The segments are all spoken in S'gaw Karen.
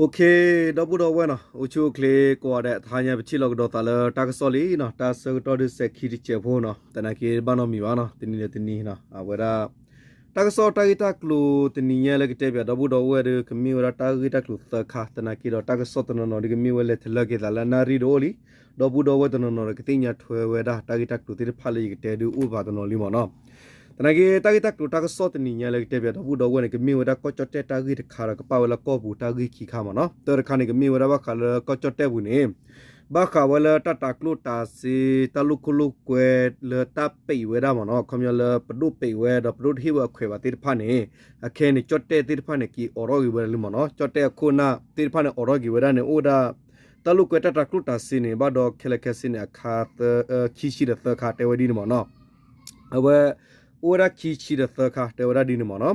Okay, ဒီပုၢ်ဒီဝဲၢ်နီၤ, အိၣ်ဆူၣ်အိၣ်ချ့ကိးဂၤဒဲး, တဟါညါပထံၣ်လိာ်ကဒီးသးလၢတၢ်ကစီၣ်လံနီၤ, တၢ်ဆၢကတီၢ်ဒုးစဲးခံတစဲးဖိနီၤ, သနာ်က့ဘၣ်နီတမံၤဘၣ်နီၤ, တနံၤဒီးတနံၤနီၤ, အဝဲဒၣ် တၢ်ကစီၣ်တၢ်ဂ့ၢ်တၢ်ကျိၤတနံၤညါလၢကတဲပၠးဒီပုၢ်ဒီဝဲၢ်ဒီး ကမ့ၢ်ဝဲဒၣ်တၢ်ဂ့ၢ်တၢ်ကျိၤသၢခါ, သနာ်က့ဒီးတၢ်ကစီၣ်တနီၤနီၤဒုးကမ့ၢ်ဝဲလဲၤထီၣ်လဲၤက့ၤသးလၢနၣ်ရံၣ်ဒီးအိၣ်လံ, ဒီပုၢ်ဒီဝဲၢ်တနီၤနီၤဒီးကသ့ၣ်ညါထွဲဝဲဒၣ် တၢ်ဂ့ၢ်တၢ်ကျိၤသ့ၣ်တဖၣ်လၢယကတဲဒုးအိၣ်ဘၣ်တနီၤလံမ့ၢ်နီၤ. သနာ်က့ တၢ်ဂ့ၢ်တၢ်ကျိၤတၢ်ကစီၣ်တနံၤညါလၢကတဲပၠးဒီပုၢ်ဒီဝဲၢ်န့ၣ် ကမ့ၢ်ဝဲဒၣ်ကီၢ်ကၠီၣ်တဲၣ်တၢ်ဂ့ၢ်တခါဒီး ကပာ်ဝဲလၢကီၢ်ပူၤတၢ်ဂ့ၢ်ခံခါမ့ၢ်နီၤ. တၢ်တခါန့ၣ် ကမ့ၢ်ဝဲဒၣ်ဘၣ်ဃးလၢကီၢ်ကၠီၣ်တဲၣ်ပူၤန့ၣ် ဘၣ်ဃးဝဲလၢတၢ်တၤကျိၣ်တၤစ့ တၢ်လိာ်ခိၣ်လိာ်ကွဲလၢတၢ်ပံးဝဲဒၣ်မ့ၢ်နီၤ, ခီပညီလၢပဒိၣ်ပံးဝဲဒီးပဒိၣ်တဟ့ၣ်ဝဲအခွဲးဘၣ်သ့ၣ်တဖၣ်န့ၣ်, အခဲအံၤန့ၣ် ကၠီၣ်တဲၣ်သ့ၣ်တဖၣ်န့ၣ် က့ၤအိးထီၣ်က့ၤဝဲဒၣ်လံမ့ၢ်နီၤ. ကၠီၣ်တဲၣ်အခိၣ်အနၢ်သ့ၣ်တဖၣ်န့ၣ် အိးထီၣ်က့ၤဝဲဒၣ်န့ၣ် အိၣ်ဝဲဒၣ် တၢ်လိာ်ကွဲတၢ်တၤကျိၣ်တၤစ့န့ၣ် ဘၣ်ဒီးခဲလၢာ်ခဲဆ့န့ၣ် အခါ ခံဆံဒီးသၢခါ တဲဝဲဒ်န့ၣ်မ့ၢ်နီၤ. အဝဲ အိၣ်ဝဲဒၣ်ခံဆံဒီးသၢခါ တဲဝဲဒၣ်ဒ်န့ၣ်မ့ၢ်နီၤ.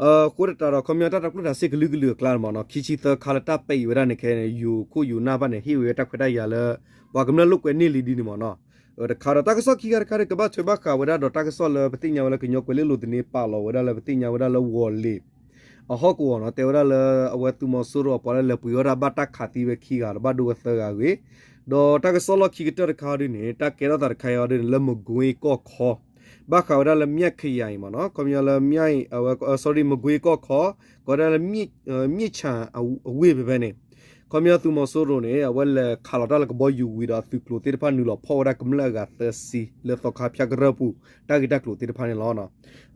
အဃိသတးဒီး ခီပညီတၢ်တၤကျိၣ်တၤစ့ကလုာ်ကလုာ်အကျါန့ၣ်မ့ၢ်နီၤ, ခံဆံသၢခါလၢတၢ်ပံးဝဲဒၣ်န့ၣ် ခဲအံၤန့ၣ် ယိၤခိၣ်ယိၤနၢ်ဘၣ်န့ၣ် ဟ့ၣ်ဝဲတၢ်ခွဲးတၢ်ယာ်လၢ ပှၤကမျၢၢ်လိာ်ကွဲန့ၢ်လံဒ်န့ၣ်မ့ၢ်နီၤ. တခါဒီးတၢ်ကစီၣ်ခံခါတခါဒီး ကဘၣ်ထွဲဘၣ်ဃးဝဲဒၣ်ဒီးတၢ်ကစီၣ်လၢပသ့ၣ်ညါဝဲလၢ ကညီကွဲၤလ့လိၤသန့ ပာ်လီၤဝဲဒၣ်လၢပသ့ၣ်ညါဝဲဒၣ်လၢဝီၤလ့ၤ အဟီၣ်ကဝီၤနီၤ, တဲဝဲဒၣ်လၢအဝဲသုးမီၤစိရိၤအပှၤလၢလဲၤပှ့ၤဝဲဒၣ်ဘၣ်တၢ်ခးသံဝဲခံဂၤဒီးဘၣ်ဒိဝဲသၢဂၤအဂ့ၢ်, ဒီးတၢ်ကစီၣ်လီၢ်ခံကတၢၢ်တခါဒ်န့ၣ် တၢ်ကဲထီၣ်သးတခါအံၤအီၤဒ်န့ၣ် လၢမကွ့ကီၢ်ခီ ဘၣ်ဃးဝဲဒၣ်လၢ မြစ်ခရိုင် အံၤမ့ၢ်နီၤ, ခီပညီလၢ မြစ် အဝဲ sorry မကွ့ကီၢ်ခီ ကိးဝဲဒၣ်လၢ မြစ်ခြံ အဝ့ၢ်ဖဲဖဲန့ၣ်, ခီပညီသုးမီၤစိရိၤန့ၣ် အဝဲလဲၤခးလီၤတၢ်လၢကဘီယူၤဝံၤဒီးအသုးကျိၤသ့ၣ်တဖၣ်နုာ်လီၤဖီၣ်ဝဲဒၣ်ကမျၢၢ်အဂၤသၢဆံ လၢသီခါဖၠၣ်ကရၢၢ်ပူၤ တၢ်ဂ့ၢ်တၢ်ကျိၤသ့ၣ်တဖၣ်န့ၣ်လီၤ.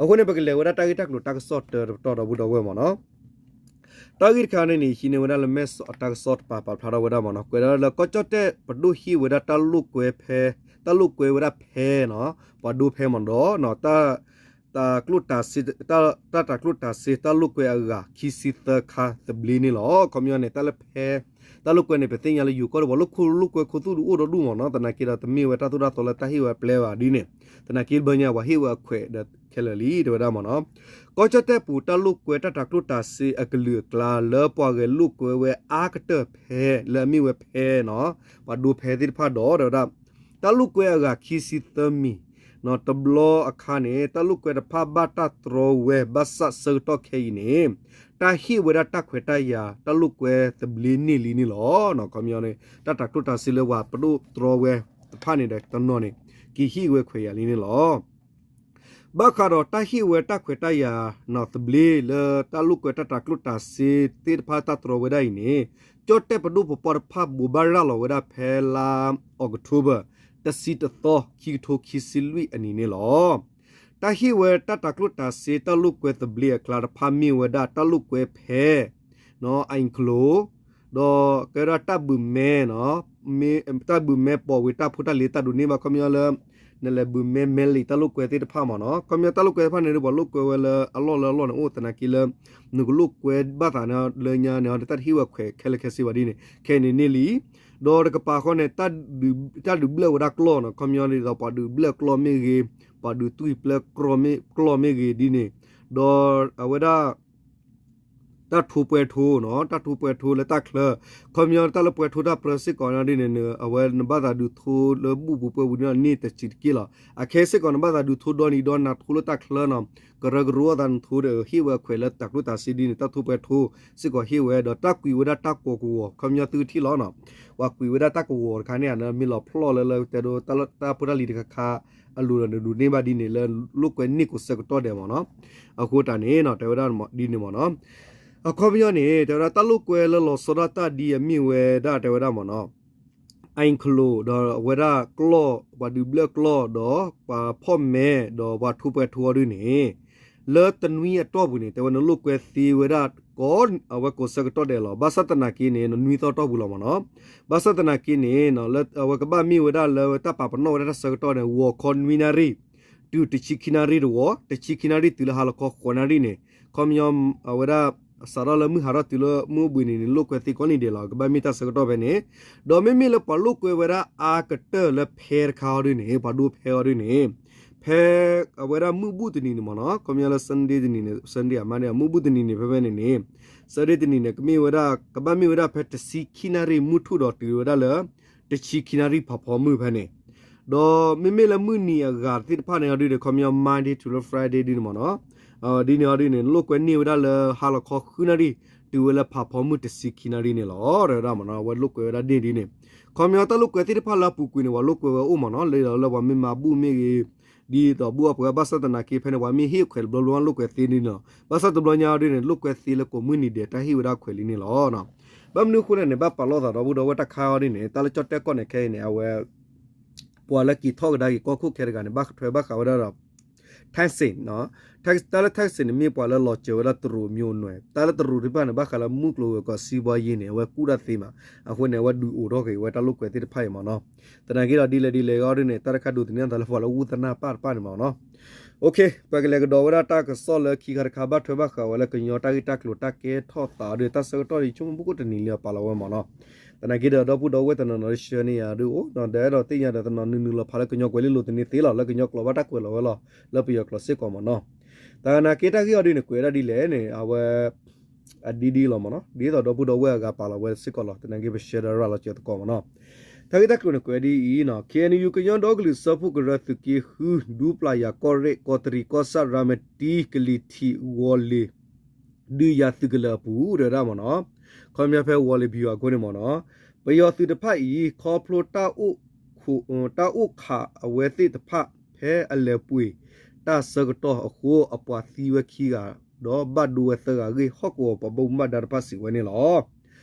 အဃိန့ၣ် ပကလဲၤဝဲဒၣ်တၢ်ဂ့ၢ်တၢ်ကျိၤတၢ်ကစီၣ်တၢတပတီၢ်ဒီပုၢ်ဒီဝဲၢ်မ့ၢ်နီၤ. တၢ်ဂ့ၢ်တခါန့ၣ်န့ၣ် ဟံးန့ၢ်ဝဲဒၣ်လၢမဲၢ်ဆီးအတၢ်ကစီၣ်တပၤပာ်ဖျါထီၣ်ဝဲဒၣ်မ့ၢ်နီၤ, ကွဲးဒၣ်လၢကီၢ်ကၠီၣ်တဲၣ်ပဒိၣ်ဟ့ၣ်ဝဲဒၣ်တၢ်လိာ်ကွဲ, တၢ်လိာ်ကွဲဝဲဒၣ်ဖဲနီၤ, ပှၤဒိဖဲမ့ၢ်ဒီး တၢ် တၤကျိၣ်တၤစ့ တၢ်တၤကျိၣ်တၤစ့ တၢ်လိာ်ကွဲအဂၤ ခံဆံသၢခါသဘျ့န့ၣ်လီၤ. ခီပညီန့ၣ် တၢ်လၢဖဲ တၢ်လိာ်ကွဲန့ၣ် ပသ့ၣ်ညါလၢယိၤကီၢ်ဒီး ပှၤလိာ်ခိၣ်လိာ်ကွဲခိၣ်သူၣ်ဒုးအိၣ်ဒီဒူၣ်မ့ၢ်နီၤ, သနာ်က့ဒီးတမ့ၢ်ဝဲတၢ်သိၣ်တၢ်သီလၢတၢ်ဟ့ၣ်ဝဲအပျဲဘၣ်ဒ်န့ၣ်, သနာ်က့လၢဘၢညါပှၤဟ့ၣ်ဝဲအခွဲးဒီးခဲလၢာ်လံ တဲဝဲဒၣ်မ့ၢ်နီၤ. ကီၢ်ကၠီၣ်တဲၣ်ပူၤ တၢ်လိာ်ကွဲတၢ်တၤကျိၣ်တၤစ့အကလုာ်အကျါ လၢပှၤဂဲၤလိာ်ကွဲဝဲအါကတၢၢ်ဖဲ လၢအမ့ၢ်ဝဲဖဲနီၤ, ပှၤဒိဖဲသ့ၣ်တဖၣ်ဒီး တဲဝဲဒၣ် တၢ်လိာ်ကွဲအဂၤခံဆံသၢမံၤ, တဘျီအခါန့ၣ် တၢ်လိာ်ကွဲတဖၣ်ဘၣ်တၢ်တြီဝဲ ဘၣ်ဆၣ်ဆၢကတီၢ်ခဲအံၤန့ၣ် တၢ်ဟ့ၣ်ဝဲဒၣ်တၢ်ခွဲးတၢ်ယာ် တၢ်လိာ်ကွဲသဘျ့န့ၢ်လံန့ၣ်လီၤ. ခီပညီန့ၣ် တၢ်တၤကျိၣ်တၤစ့လၢပှၤပဒိၣ်တြီဝဲတဖၣ်န့ၣ်ဒီးတနီၤန့ၣ် က့ၤဟ့ၣ်ဝဲခွဲးယာ်လံန့ၣ်လီၤ. ဘၣ်ဃးဒီးတၢ်ဟ့ၣ်ဝဲတၢ်ခွဲးတၢ်ယာ်နီၤသဘျ့လၢတၢ်လိာ်ကွဲတၢ်တၤကျိၣ်တၤစ့သ့ၣ်တဖၣ်တၢ်တြီဝဲဒၣ်အံၤန့ၣ် ကၠီၣ်တဲၣ်ပဒိၣ်ပပှၢ်တဖၣ်ဘိးဘၣ်ရၤလီၤဝဲဒၣ်ဖဲလါ October တဆံတသီ ခံကထိခံဆံလွံၢ်အနံၤန့ၣ်လီၤ. တၢ်ဟ့ၣ်ဝဲတၢ်တၤကျိၣ်တၤစ့တၢ်လိာ်ကွဲသဘျ့အကျါတဖၣ်မ့ၢ်ဝဲဒၣ်တၢ်လိာ်ကွဲဖဲ အ့ၣ်ကလိၤ ဒီးကဲဝဲဒၣ်တၢ်ဘုးမဲ တၢ်ဘုးမဲပိာ်ဝံၤတၢ်ဖိတၢ်လံၤတၢ်ဒိးန့ၢ်ဘၣ် ခီပညီလၢ နလဲၤဘုးမဲမဲလံာ်တၢ်လိာ်ကွဲသ့ၣ်တဖၣ်မ့ၢ်နီၤ, ခီပညီတၢ်လိာ်ကွဲတဖၣ်န့ၣ်ဒီး ပှၤလိာ်ကွဲဝဲလၢအလီၢ်လၢအလီၢ်န့ၣ် အိၣ်သနာ်က့လၢ နကလိာ်ကွဲဘၣ်သးန့ၣ်လၢညါန့ၣ် တၢ်တဟ့ၣ်ဝဲခွဲးခဲလၢာ်ခဲဆ့ဘၣ်ဒ်န့ၣ် ခဲအံၤန့ၣ်န့ၢ်လံ. ဒီးတကပၤဃီန့ၣ် တၢ်ဒုးဘျၢၣ်ဝဲဒၣ်ကျီၢ်နီၤ, ခီပညီဒ်သိးပှၤဒုးဘျၢၣ်ကျီၢ်မ့ၢ်ဂ့ၤ, ပှၤဒုးသွံၣ်ပျဲကျီၢ်မ့ၢ်ဂ့ၤဒ်န့ၣ်, ဒီးအဝဲဒၣ် တၢ်ထိပှဲၤထိနီၤ, တၢ်ထိပှဲၤထိလၢတၢ်ချၢ, ခီပညီတၢ်လၢပှဲၤထိတၢ်ပြၢစ့ၢ်ကီးန့ၣ်ဒ်န့ၣ် အဝဲနဘၣ်သးဒုးထိလၢဘူၣ်ပူၤပှဲၤပူၤန့ၣ်န့ၢ်တစံးတက့ၢ်လီၤ. အခဲစ့ၢ်ကီးနဘၣ်သးဒုးထိဒီနံၤဒီနၤထိလၢတၢ်ချၢနီၤ, ကရၢကရိအသးနထိဒီးဟ့ၣ်ဝဲအခွဲးလၢတၤကျိၣ်တၤစ့ဒ်န့ၣ် တၢ်ထိပှဲၤထိစ့ၢ်ကီးဟ့ၣ်ဝဲ ဒီးတၢ်ကွံာ်ဝဲဒၣ်တၢ်ကိးကဝီၤ ခီပညီသုကထံၣ်လီၤနီၤ, ပှၤကွံာ်ဝဲဒၣ်တၢ်ကဝီၤတခါန့ၣ် မ့ၢ်လီၤဖျီၣ်လၢလၢတဲဒိတၢ်ဖိတၢ်လံၤတခါခါ အလိၤဒီးနဒိးန့ၢ်ဘၣ်ဒ်န့ၣ်လၢလိာ်ကွဲန့ၢ်ကိးဆၢကတီၢ်ဒဲးမ့ၢ်နီၤ. အဃိတၢ်န့ၣ် တဲဝဲဒၣ်ဒ်န့ၣ်မ့ၢ်နီၤ. အခီပညီန့ၣ် တဲဝဲဒၣ်တၢ်လိာ်ကွဲလၢလီၤဆီဒၣ်တၢ်ဒ်အမ့ၢ်ဝဲဒၣ်တဲဝဲဒၣ်မ့ၢ်နီၤ အ့ၣ်ကလိၤ ဒီးအဝဲဒၣ်ကျီၢ် ပှၤဒုးဘျၢၣ်ကျီၢ် ဒီးပှၤဖီၣ်မဲ ဒီးပှၤထိပှဲၤထိအီၤဒ်န့ၣ် လၢတနွံအတီၢ်ပူၤန့ၣ် တဲဝဲနလိာ်ကွဲသ့ဝဲဒၣ်ကိး အဝဲကိးဆၢကတီၢ်ဒဲးလီၤ. ဘၣ်ဆၣ်သနာ်က့န့ၣ် နနွံသီအတီၢ်ပူၤလီၤမ့ၢ်နီၤ. ဘၣ်ဆၣ်သနာ်က့န့ၣ် လၢအဝဲကဘၣ်မ့ၢ်ဝဲဒၣ်လၢတၢ်ပာ်ပနီၣ်ဝဲဒၣ်တၢ်ဆၢကတီၢ်န့ၣ် ဂီၤခီနွံနၣ်ရံၣ် တုၤတဆံခံနၣ်ရံၣ်တဝီၤ, တဆံခံနၣ်ရံၣ်တုၤလၢဟါလီၤခီဃိးနၣ်ရံၣ်န့ၣ် ခီပညီ အဝဲဒၣ် စးထီၣ်လၢမုၢ်ဟးထီၣ်တုၤလၢမုၢ်အိၣ်ဘှံးနံၤန့ၣ် နလိာ်ကွဲသ့ကိးနံၤဒဲးလီၤ. ကဘၣ်မ့ၢ်တၢ်ဆၢကတီၢ်ဖဲန့ၣ်, ဒီးမ့မ့ၢ်လၢပှၤလိာ်ကွဲဝဲဒၣ်အါကတၢၢ်လၢဖဲတခါအီၤဒ်န့ၣ် ပှၤဒိဖဲအီၤဒ်န့ၣ် ဖဲအဝဲဒၣ်မုၢ်ဘူၣ်တနံၤန့ၣ်မ့ၢ်နီၤ, ခီပညီလၢ Sunday တနံၤန့ၣ် Sunday အမါန့ၣ် မုၢ်ဘူၣ်တနံၤန့ၣ် ဖဲဖဲန့ၣ်န့ၣ် Sunday တနံၤန့ၣ် ကမ့ၢ်ဝဲဒၣ် ကဘၣ်မ့ၢ်ဝဲဒၣ်ဖဲတဆံခံနၣ်ရံၣ်မုၢ်ထူၣ်ဒီးတုၤဝဲဒၣ်လၢ တဆံခံနၣ်ရံၣ်ဖးဖီမုၢ်ဖဲန့ၣ်, ဒီးမ့မ့ၢ်လၢမုၢ်နံၤအဂၤသ့ၣ်တဖၣ်န့ၣ်အီၤဒ်န့ၣ် ခီပညီ Monday တုၤလၢ Friday ဒ်န့ၣ်မ့ၢ်နီၤ, ဒ်န့ၣ်အီၤဒ်န့ၣ် နလိာ်ကွဲန့ၢ်ဝဲဒၣ်လၢဟါလီၤခီဃုနၣ်ရံၣ် တုၤဝဲလၢဖးဖီမုၢ်တဆံခံနၣ်ရံၣ်န့ၣ်လီၤ တဲဝဲဒၣ်မ့ၢ်နီၤ. အဝဲလိာ်ကွဲဝဲဒၣ်ဒ်န့ၣ်ဒ်န့ၣ် ခီပညီတၢ်လိာ်ကွဲသ့ၣ်တဖၣ်လၢအပူၤကွံာ်န့ၣ် ပှၤလိာ်ကွဲဝဲအိၣ်မ့ၢ်နီၤ လၢလၢပှၤမ့ၢ်မၤဘူၣ်မ့ၢ်ဂ့ၤ ဒ်သိးဘူၣ်အပှဲၤဘၣ်ဆၣ်သနာ်က့ဖဲန့ၣ် ပှၤမ့ၢ်ဟ့ၣ်အခွဲးတဘျီဘျီလိာ်ကွဲသ့န့ၣ်နီၤ ဘၣ်ဆၣ်တဘျီညါအီၤဒ်န့ၣ် လိာ်ကွဲသ့လၢကိးမုၢ်နံၤဒဲး တၢ်ဟ့ၣ်ဝဲဒၣ်ခွဲးလံန့ၣ်လီၤ. ဘၣ်မနုၤအဃိလဲၣ်န့ၣ် ဘၣ်ပာ်လီၤသးဒီပုၢ်ဒီဝဲၢ်တၢ်ခါအီၤဒ်န့ၣ် တၢ်လၢကၠီၣ်တဲၣ်ကီၢ်န့ၣ်ခဲအံၤန့ၣ် အဝဲ ပှၤလၢက့ၤထီၣ်ကဒါက့ၤကီၢ်ခိၣ်ခဲတဂၤန့ၣ် ဘၣ်ထွဲဘၣ်ဃးဝဲဒၣ်ဒီး Thaksin နီၤ တၢ်လၢ Thaksin န့ၣ် မ့ၢ်ပှၤလၢလီၤစၢၤဝဲဒၣ်တရူးမျိုးနွယ် တၢ်လၢတရူးသ့ၣ်တဖၣ်န့ၣ် ဘၣ်ဃးလၢမုၢ်ကျိၤဝဲၤကွာ်စံးဘီယ့ၤန့ၣ် အဝဲကူၣ်တၢ်သ့မး အဃိန့ၣ် အဝဲဒုးအိၣ်ထီၣ်က့ၤဝဲတၢ်လိာ်ကွဲသ့ၣ်တဖၣ်အံၤမ့ၢ်နီၤ. သနာ်က့ဒီးဒ်လဲၣ်ဒ်လဲၣ်ဂ့ၤအီၤဒ်န့ၣ် တၢ်တခါဒိးသန့ၤအသးလၢပှၤလၢဝူသနၢ်ပၢ်တဖၣ်န့ၣ်မ့ၢ်နီၤ. ပကလဲၤကဒီးဝဲဒၣ်တၢ်ကစီၣ်လၢခံခါတခါ ဘၣ်ထွဲဘၣ်ဃးဝဲလၢကညီတၢ်ဂ့ၢ်တၢ်ကျိၤတၢ်ကဲထီၣ်သးဒီး တၢ်ဆၢကတီၢ်ဒီး ဆိကမိၣ်ဘၣ်ကိးတနံၤလံအပာ်လီၤဝဲမ့ၢ်နီၤ. သနာ်က့ဒီးဒီပုၢ်ဒီဝဲၢ်တနီၤနီၤတဆှၢန့ၢ်ယၤဒ်အိၣ် ဒီးအဲၣ်ဒိးသ့ၣ်ညါဒီးတနီၤနုၤနုၤလီၤဖးလၢကညီကွဲးလံာ်လိာ်သန့ၤသ့လီၤ လၢကညီကျိာ်ဘၣ်တၢ်ကွဲးလီၤဝဲလီၤ လၢပယီၤကျိာ်စ့ၢ်ကီးမ့ၢ်နီၤ. သနာ်က့တၢ်ဂ့ၢ်အီၤဒ်န့ၣ် ကွဲးဒၣ်ဒ်လဲၣ်န့ၣ် အဝဲ အဒ်ဒ်လီၤမ့ၢ်နီၤ ဒ်သိးဒီပုၢ်ဒီဝဲၢ်အဂၤပာ်လီၤဝဲစ့ၢ်ကီးလီၤ သနာ်က့ပဆှၢဒီးရၤလီၤစၢၤသကိးမ့ၢ်နီၤ. တၢ်ဂ့ၢ်တၢ်ကျိၤန့ၣ်ကွဲးဒ်အံၤနီၤ ခ့ၣ်အဲၣ်ယူၣ် ကညီဒီကလုာ်စၢဖှိၣ်ကရၢသုးက့ဃု ဒူပျၢ်ယၤကီၢ်ရ့ၣ် ကီးတရံး ကီၢ်ဆၣ် ရၤမတံ ကလံၤထံး ဝီၤလ့ၤ ဒုးယၤသုးကလၢၤအပူၤ တဲဝဲဒၣ်မ့ၢ်နီၤ ခီပညီဖဲဝီၤလ့ၤဘံယၤအဃိန့ၣ်မ့ၢ်နီၤ ပယီၤသုးတဖၣ်အံၤ ခီဖျိတၢ်အိၣ်ခးအဝဲသ့ၣ်တဖၣ် ဖဲအလဲၤပှ့ၤတၢ်ဆၢကတီၢ်အဃိ အပှၤသံဝဲခံဂၤ ဒီးဘၣ်ဒိဝဲသၢဂၤအဂ့ၢ် ဟီၣ်ကဝီၤပှၤဘၣ်မူဘၣ်ဒါတဖၣ်စံးဝဲန့ၣ်လီၤ.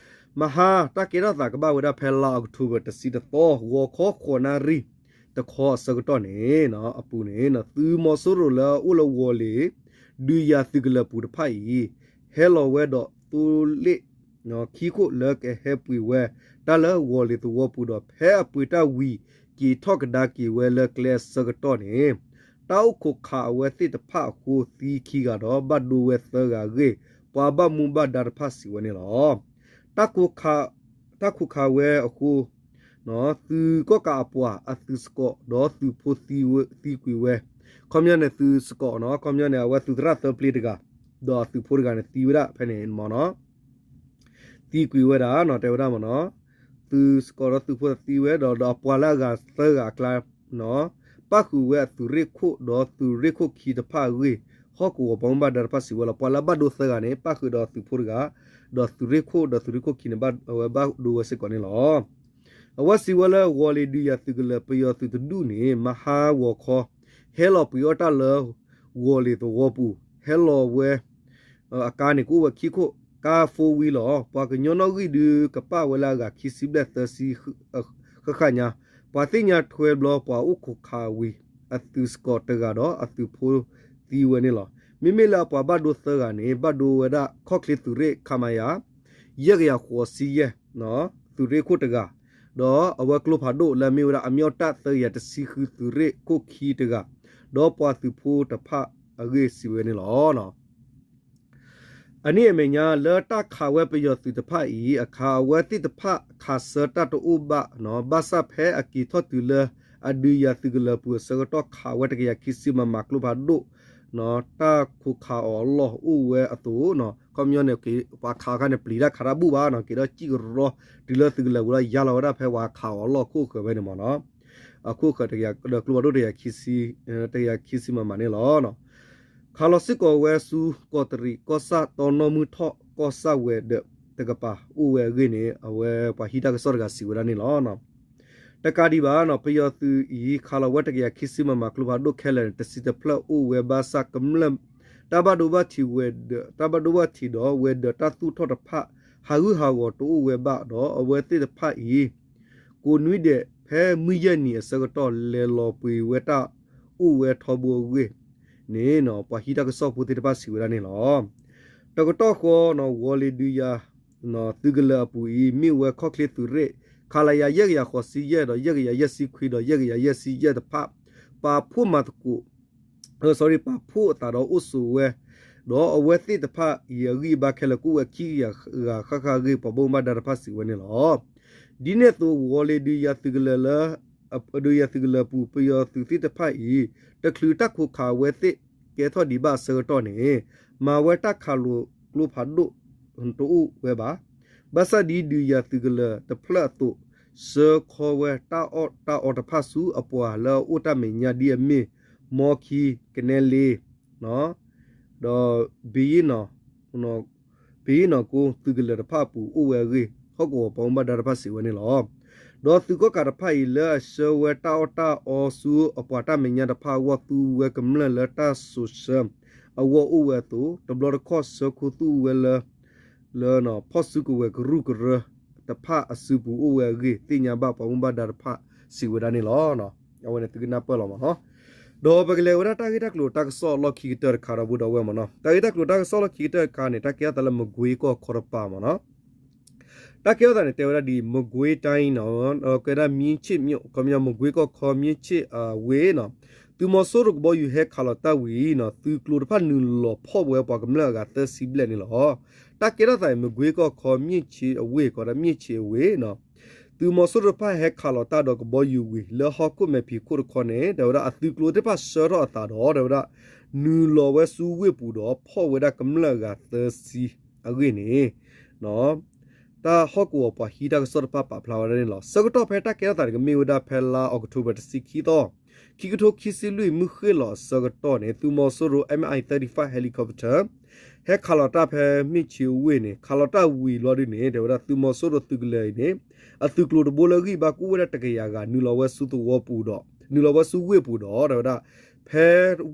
မဟါ တၢ်ကဲထီၣ်သးကဘၣ်ဝဲဒၣ်ဖဲလါအီးကထိဘၢၣ် တဆံတသီ ဂီၤခီဃိးနၣ်ရံၣ် တခီအဆၢကတီၢ်န့ၣ် အပူၤန့ၣ် သုးမီၤစိရိၤလၢအအိၣ်လၢဝီၤလ့ၤ ဒုးယၤသုးကလၢၤပူၤတဖၣ်အံၤ ဟဲလီၤဝဲဒီးသိလ့ၣ်ခံခိၣ်လၢကဟဲပှ့ၤဝဲ တၢ်လၢဝီၤလ့ၤသဝီပူၤဒီး ဖဲအပှ့ၤတၢ်ဝံၤ က့ၤထီၣ်ကဒါက့ၤဝဲလၢကျဲအဆၢကတီၢ်န့ၣ် တၢ်အိၣ်ခိးခးအဝဲသ့ၣ်တဖၣ်အဃိသံခံဂၤဒီး ဘၣ်ဒိဝဲသၢဂၤအဂ့ၢ် ပှၤဘၣ်မူဘၣ်ဒါတဖၣ်စံးဝဲန့ၣ်လီၤ. တၢ်ခိးခးဝဲအဃိ သုးကီၣ်ကးအပှၤအသုးစကီး ဒီးသုးဖိသံကွံာ်ဝဲ, ခီပညီန့ၣ်သုးစကီးနီၤ ခီပညီန့ၣ် အဝဲသုးသရၣ်သၢပျ့တဂၤ ဒီးအသုးဖိတဂၤန့ၣ်သံဝဲဒၣ်ဖဲန့ၣ်မ့ၢ်နီၤ သံကွံာ်ဝဲဒၣ်နီၤ တဲဝဲဒၣ်မ့ၢ်နီၤ သုးစကီးဒီးသုးဖိသံဝဲဒီး ဒီးအပှၤလၢအဂၤသၢဂၤအကျါ ပၣ်ဃုာ်ဝဲအသုးရ့ၣ်ခိၣ်ဒီးသုးရ့ၣ်ခိၣ်ခံတဖၣ်အဂ့ၢ် ဟီၣ်ကဝီၤပှၤမူဘၣ်ဒါတဖၣ်စံးဝဲလီၤ. ပှၤလၢအဘၣ်ဒိသၢဂၤန့ၣ် ပၣ်ဃုာ်ဒီးသုးဖိတဂၤ ဒီးသုးရ့ၣ်ခိၣ်ဒီးသုးရ့ၣ်ခိၣ်ခံန့ၣ် အဝဲဘၣ်ဒိဝဲစ့ၢ်ကီးန့ၣ်လီၤ. အဝဲစံးဝဲလၢ ဝီၤလ့ၤဒုးယၤသုးကလၢၤ ပယီၤသုးတဒူၣ်န့ၣ် မဟါဂီၤခီ ဟဲလီၤပှ့ၤအီၣ်တၢ်လၢ ဝီၤလ့ၤသဝီပူၤ ဟဲလီၤဝဲ အကါန့ၣ် ကအိၣ်ဝဲခံခိၣ် ကါ four wheel လီၤ. ပှၤကညီနီၣ်ဂံၢ်ဒုးကပာ်ဝဲလၢအဂၤခံဆံဘျဲၣ်သၢဆံ ဃၣ်ဃၣ်ညါ, ပှၤသ့ၣ်ညါထွဲဘျီ ပှၤအိၣ်ခိးခးဝံၤ အသုးစကီးတဂၤဒီးအသုးဖိသံဝဲန့ၣ်လီၤ. မ့မ့ၢ်လၢအပှၤဘၣ်ဒိသၢဂၤန့ၣ် ဘၣ်ဒိဝဲဒၣ် ခီၣ်ချ့သုးရ့ၣ် ခမရ ယဲၢ်ကယၤဃိးဆံယဲၢ် သုးရ့ၣ်ခိၣ်တဂၤ, ဒီးအဝဲကျိဖးဒိၣ်လၢအမ့ၢ်ဝဲဒၣ် အမ့ၢ်အီၣ်တၢ်သၢကယၤတဆံဃု သုးရ့ၣ်ခိၣ်ခံတဂၤ, ဒီးပှၤသုးဖိတဖၣ်အဂ့ၢ်စံးဝဲန့ၣ်လီၤ. အနံၣ်အမဲာ်ညါ လၢတၢ်ခးဝဲပယီၤသုးတဖၣ်အံၤ အခါအဝဲသ့ၣ်တဖၣ်ခးဆၢတၢ်တအိၣ်ဘၣ်နီၤ, ဘၣ်ဆၣ်ဖဲအက့ၤထီၣ်တုၤလၢ အဒုးယၤသုးကလၢၤပူၤအဆၢကတီၢ် ခးဝဲတကယၤခံဆံ မမ ကျိဖးဒိၣ် တၢ်ခိးခးအီၤအလီၢ်အိၣ်ဝဲအသိးနီၤ, ခီပညီန့ၣ် ပှၤခးအခါန့ၣ် ပျံၤတၢ်ခးတၢ်ဘူၣ်ဘၣ်နီၤ, က့ၤဒီးစံၣ်ကရီ တုၤလၢသုးကလၢၤပူၤလီၤ ယါလီၤဝဲဒၣ်ဖဲပှၤခးအီၤအလီၢ်ခိၣ်ဃၢၤဝဲန့ၣ်မ့ၢ်နီၤ, အခိၣ်ဃၢၤဒီးကျိဖးဒိၣ် တကယၤခံဆံ မမန့ၣ်လီၤ. ခးလီၤစ့ၢ်ကီးဝဲဆူ ကီးတရံး ကီၢ်ဆၣ်တီနီၢ်မုၢ်ထီၣ် ကီၢ်ဆၣ်ဝဲၤဒၢးတကပၤအိၣ်ဝဲအဂ့ၢ်န့ၣ် အဝဲပှၤဟံးတၢ်ကစီၣ်တဂၤစံးဝဲဒၣ်န့ၣ်လီၤ. တကးဒံးဘၣ်နီၤ ပယီၤသုးအံၤ ခးလီၤဝဲတကယၤခံဆံ မမ ကျိဖးဒိၣ်ခဲလၢာ်န့ၣ် တဆံတဖျၢၣ်အိၣ်ဝဲဘၣ်ဆၣ် ကမျၢၢ်တၢ်ဘၣ်ဒိဘၣ်ထံးဝဲၤဒၢး တၢ်ဘၣ်ဒိဘၣ်ထံးဒီးဝဲၤဒၢးတၢ်သူၣ်ထီၣ်တဖၣ် ဟးဂူာ်ဟးဂီၤတအိၣ်ဝဲဘၣ်ဒီး အဝဲသ့ၣ်တဖၣ်အံၤ ကိးနွံဒဲး ဖဲမုၢ်ယဲၢ်နံၤအဆၢကတီၢ် လဲၤလီၤပှ့ၤဝဲတၢ်အိၣ်ဝဲထီဘိအဂ့ၢ်န့ၣ် ပှၤဟံးတၢ်ကစီၣ်ဖိသ့ၣ်တဖၣ်စံးဝဲဒၣ်န့ၣ်လီၤ. တကတီၢ်ဃီနီၤ ဝီၤလ့ၤဒုးယၤ သုးကလၢၤအပူၤအံၤ မ့ၢ်ဝဲခီၣ်ချ့သုးရ့ၣ် ခလရ ယဲၢ်ကယၤဃိးဆံယဲၢ် ဒီးယဲၢ်ကယၤယဲၢ်ဆံခွံ ဒီးယဲၢ်ကယၤယဲၢ်ဆံယဲၢ်တဖၣ် ပာ်ဖှိၣ်မၤသကိး sorry ပာ်ဖှိၣ်အသးဒီးအိၣ်ဆိးဝဲ ဒီးအဝဲသ့ၣ်တဖၣ်အံၤအဂံၢ်အဘါခဲလၢာ် ကအိၣ်ဝဲခံကယၤဂၤဃၣ်ဃၣ်အဂ့ၢ် ပှၤဘၣ်မူဘၣ်ဒါတဖၣ်စံးဝဲန့ၣ်လီၤ. ဒ်န့ၣ်အသိး ဝီၤလ့ၤဒုးယၤသုးကလၢၤလၢ ဒုးယၤသုးကလၢၤပူၤ ပယီၤသုးသ့ၣ်တဖၣ်အံၤ တချုးတၢ်ခိးခးဝဲသ့ၣ်ကဲထီၣ်ဒံးဘၣ်အဆၢကတီၢ်န့ၣ် မၤဝဲတၢ်ခးလိာ်ကျိဖးဒိၣ်တအိၣ်ဝဲဘၣ်. ဘၣ်ဆၣ်ဒ်ဒုးယၤသုးကလၢၤတဖျၢၣ်အသိး ဆှၢခီဝဲတၢ်အီၣ်တၢ်အီတဖၣ်ဆူအပှၤလၢအအိၣ်တၢ်မဲာ်ညါဒ်အမ့ၢ် မီခံ, ကနဲလ့ ဒီး ဘံယ့ၣ်နီၤ, ဘံ ပ့ၤနီၣ်ကိ သုးကလၢၤတဖၣ်အပူၤအိၣ်ဝဲအဂ့ၢ် ဟီၣ်ကဝီၤပှၤဘၣ်မူဘၣ်ဒါတဖၣ်စံးဝဲန့ၣ်လီၤ. ဒီးသုးကီၣ်ကးတဖၣ်အံၤ လၢအဆှၢဝဲတၢ်အီၣ်တၢ်အီဆူအပှၤတၢ်မဲာ်ညါတဖၣ်အဂီၢ် သူဝဲကမျၢၢ်လၢတၢ်စိာ်ဆှၢအဂီၢ်အိၣ်ဝဲအသိး တဘျီတခီၣ်ဆှၢခူသူၣ်ဝဲလၢ လၢ ဖီၣ်စုကဝဲၤကရူၢ်ကရၢတဖၣ်အစုပူၤအိၣ်ဝဲအဂ့ၢ် သ့ၣ်ညါဘၣ်ပှၤဘၣ်မူဘၣ်ဒါတဖၣ်စံးဝဲဒၣ်န့ၣ်လီၤ. အဝဲန့ၣ်သုကနၢ်ပၢၢ်လီၤမ့ၢ်နီၤ. ဒီးပကလဲၤဝဲဒၣ်တၢ်ဂ့ၢ်တၢ်ကျိၤတၢ်ကစီၣ်အလီၢ်ခံကတၢၢ်တခါဒီပုၢ်ဒီဝဲၢ်မ့ၢ်နီၤ. တၢ်ဂ့ၢ်တၢ်ကျိၤတၢ်ကစီၣ်လီၢ်ခံကတၢၢ်တခါန့ၣ် တၢ်ကဲထီၣ်သးလၢမကွ့ကီၢ်ခီတပၤမ့ၢ်နီၤ. တၢ်ကဲထီၣ်သးန့ၣ် တဲဝဲဒၣ်ဒ်အံၤ မကွ့တၢ်အံၤနီၤ ကဲဒၣ်မ့ၢ်ဆ့ၣ် ခီပညီ မကွ့ကီၢ်ခီမ့ၢ်ဆ့ၣ်အဝ့ၢ်နီၤ သုးမီၤစိရိၤကဘီယူၤဟဲခးလီၤတၢ်ဝံၤနီၤ သုးကျိၤတဖၣ်နုာ်လီၤဖီၣ်ဝဲပှၤကမျၢၢ်အဂၤသၢဆံဘျဲၣ်န့ၣ်လီၤ. တၢ်ကဲထီၣ်သးအံၤ မကွ့ကီၢ်ခီမ့ၢ်ဆ့ၣ်အဝ့ၢ် ကီးဒၣ်မ့ၢ်ဆ့ၣ်အဝ့ၢ်နီၤ သုးမီၤစိရိၤတဖၣ်ဟဲခးလီၤတၢ်ဒီးကဘီယူၤဝံၤ လၢဟီၣ်ခိၣ်မဲာ်ဖံးခိၣ်တခီန့ၣ် တဲဝဲဒၣ်အသုးကျိၤသ့ၣ်တဖၣ်ဆှၢထီၣ်အသးဒီး တဲဝဲဒၣ် နုာ်လီၤဝဲဆူဝ့ၢ်ပူၤဒီးဖီၣ်ဝဲဒၣ်ကမျၢၢ်အဂၤသၢဆံအဂ့ၢ်န့ၣ် တၢ်ဟီၣ်ကဝီၤပှၤဟံးတၢ်ကစီၣ်တဖၣ်ပာ်ဖျါဝဲဒၣ်န့ၣ်လီၤ. ဆၢကတီၢ်ဖဲတၢ်ကဲထီၣ်သးန့ၣ် ကမ့ၢ်ဝဲဒၣ်ဖဲလါအီးကထိဘၢၣ်တဆံခံသီ ခံကထိခံဆံလွံၢ် မုၢ်ဃ့ၢ်လီၤအဆၢကတီၢ်န့ၣ် သုးမီၤစိရိၤ M I thirty-five helicopter ဟဲခးလီၤတၢ်ဖဲမ့ၢ်ဆ့ၣ်အဝ့ၢ်န့ၣ် ခးလီၤတၢ်ဝံၤလီၤဒုးန့ၣ် တဲဝဲဒၣ်သုးမီၤစိရိၤသုးကလၢၤအံၤန့ၣ် အသုးကျိၤတဘိလၢအဂံၢ်ဘါကအိၣ်ဝဲဒၣ်တကယၤဂၤ နုာ်လီၤဝဲဆူသဝီပူၤဒီး နုာ်လီၤဝဲဆူဝ့ၢ်ပူၤဒီး တဲဝဲဒၣ် ဖဲ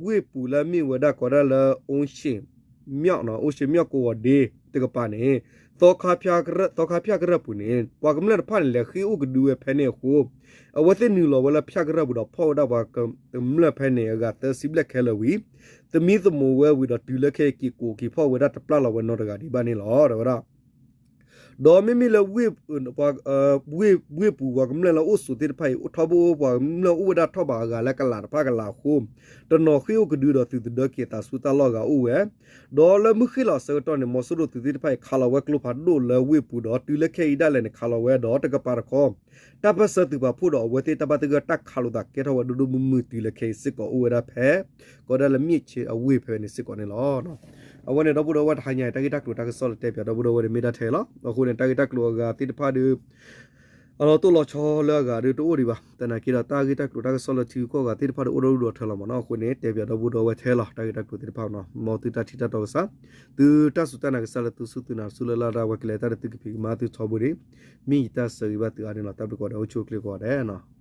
ဝ့ၢ်ပူၤလၢအမ့ၢ်ဝဲဒၣ်ကီးဒၣ်လၢ အိၣ်ရှ့ၣ် မျီၣ် အိၣ်ရှ့ၣ်မျီၣ်ကဝီၤဒ့တကပၤန့ၣ် သီခါဖၠၣ်ကရၢၢ်ပူၤန့ၣ် ပှၤကမျၢၢ်တဖၣ်န့ၣ် လဲၤဃ့ၢ်အိၣ်ကဒုဝဲဖဲန့ၣ်အဃိ အဝဲသ့ၣ်နုာ်လီၤဝဲလၢဖၠၣ်ကရၢၢ်ပူၤဒီး ဖီၣ်ဝဲဒၣ်ပှၤကမျၢၢ်ဖဲန့ၣ်အဂၤသၢဆံဘျဲၣ်ခဲလၢာ်ဝံၤ သမံသမိးဝဲဝံၤဒီးတုၤလၢခဲအံၤက့ၤကိးက့ၤဖီၣ်ဝဲဒၣ်တပျၢ်လီၤဝဲနီတဂၤဒံးဘၣ်န့ၣ်လီၤ တဲဝဲဒၣ် ဒီးမ့မ့ၢ်လၢ ဝ့ၢ်ပူၤပှၤကမျၢၢ်လၢအိၣ်ဆိးသ့ၣ်တဖၣ်အံၤ ထီဘိပှၤကမျၢၢ်အိၣ်ဝဲဒၣ်ထီၣ်ဘးအဂၤလၢကလးတဖၣ်ကလးအဃိ တနီၤဃ့ၢ်အိၣ်ကဒုဒီးသုးသဒၢက့ၤသးဆူတၢ်လီၢ်အဂၤအိၣ်ဝဲ ဒီးလၢမုၢ်ဃ့ၢ်လီၤအဆၢကတီၢ်န့ၣ် မီၤစိရိၤသုးသ့ၣ်တဖၣ်အံၤ ခးလီၤဝဲကျိဖးဒိၣ်လၢဝ့ၢ်ပူၤဒီးတုၤလၢခဲအံၤဒၣ်လဲာ်န့ၣ် ခးလီၤဝဲဒီးတကပၤတခီ တၢ်ပၢၢ်ဆၢသုးပာ်ဖှိၣ်ဒီးအဝဲသ့ၣ်တၢ်ဘၣ်သဂၢၢ်တၢ်ခးလိာ်သးကဲထီၣ်ဝဲဒိၣ်ဒိၣ်မုၢ်မုၢ်တုၤလၢခဲအံၤစ့ၢ်ကီးအိၣ်ဝဲဒၣ်ဖဲ ကီးဒၣ်လၢမ့ၢ်ဆ့ၣ်အဝ့ၢ်ဖဲန့ၣ်စ့ၢ်ကီးန့ၣ်လီၤ. အဝဲန့ၣ်ဒီပုၢ်ဒီဝဲၢ်တဟါညါအံၤ တၢ်ဂ့ၢ်တၢ်ကျိၤတၢ်ကစီၣ်လၢတဲပၠးဒီပုၢ်ဒီဝဲၢ်န့ၣ်မ့ၢ်ဒၣ်ထဲလီၤ. အဃိန့ၣ် တၢ်ဂ့ၢ်တၢ်ကျိၤအဂၤသ့ၣ်တဖၣ်ဒီး အလီၤတိၢ်လီၤဆီလၢအဂၤဒီးတအိၣ်ဒံးဘၣ်. သနာ်က့ဒီးတၢ်ဂ့ၢ်တၢ်ကျိၤတၢ်ကစီၣ်လၢထံဂုၤကီၢ်ဂၤသ့ၣ်တဖၣ်ဒီးအိၣ်ဒီဒူၣ်ဒီးထၢလီၤမ့ၢ်နီၤ. အဃိန့ၣ် တဲပၠးဒီပုၢ်ဒီဝဲၢ်ထဲလီၤ တၢ်ဂ့ၢ်တၢ်ကျိၤသ့ၣ်တဖၣ်မ့ၢ်နီၤ. မ်သုတၢ်ထံၣ်တၢ်တီကစၢ် သုတၢ်စူၢ်တၢ်နာ်ကစၢ်လၢသုစူၢ်သုနာ်တစူၢ်လၢ်လၢ်ဒၣ်ဝဲကလဲၤတၢ်ဒီးသုကဖံးကမၤသုထီဘိဒံး မ့ၢ်ယတၢ်ဆၢဂ့ၤဘၣ်သုအါန့ၣ်လီၤ. တၢ်ဘျုးကိးဂၤဒဲး အိၣ်ဆူၣ်အိၣ်ချ့ကိးဂၤဒဲးနီၤ.